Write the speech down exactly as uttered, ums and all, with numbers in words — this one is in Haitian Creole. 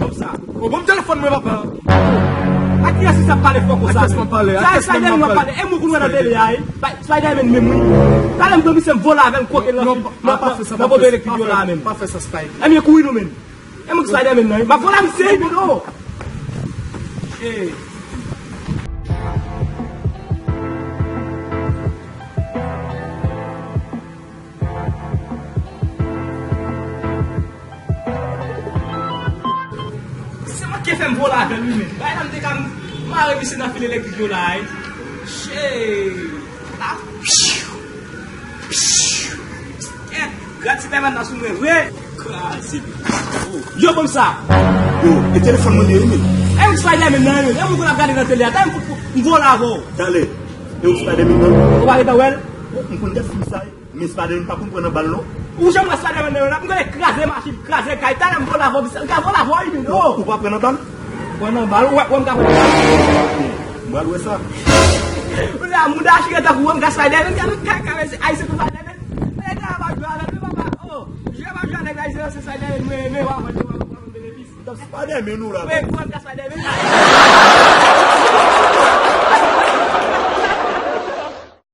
Kòmsa. O, ban m telefòn mwen, papa. A kiyès misye ap pale fò konsa? A kiyès m ap pale? A kiyès m ap pale? E mwen kounye a nan tele a, wi. Spiderman menm, wi. Talè m pran misye, m vole avè l, koke l nan, nan, nan poto elektrik yo la menm. Pa fè sa, Spike. Ebyen, kouri nou menm. E mwen ki Spiderman nan, wi. M ap vole misye, wi, men, o. Hey. Se mwen ki fè m vole avè l, wi, men. Bay la, m te ka mare misye nan fil elektrik yo la, wi. Shit. La. Kèt, gad Spiderman nan sou mwen vre. Kraze. Yo, ban m sa. Yo, e telefòn mwen li ye, wi, men. E mwen Spiderman nan, wi. E mwen konn ap gade nan tele a. Talè m fout pou m vole avè w. Talè. E ou Spiderman nan? Ou pa gentan wè l? M konn gad fim sa, wi. Men Spiderman pa konn pran nan bal, non. Ou janm wè Spiderman nan, non? M konn kraze machin, kraze kay. Talè m vole avè w, m ka vole avè w, wi, men. Ou pa pran nan bal? Pran nan bal, ou wè, ou wè m ka pran nan bal. M pral wè sa. Ou la, mouda chire tankou w, m ka Spiderman, gade, gade, gade, se Ayisyen tou Spiderman. Nèg la pa jwe avè l, wi, papa. O, jwe pa jwe avèk Ayisyen, se Spiderman, mwen renmen, w ap wè, w ap wè benefis. M t ap Spiderman ou la. Wi, mwen m ka Spiderman.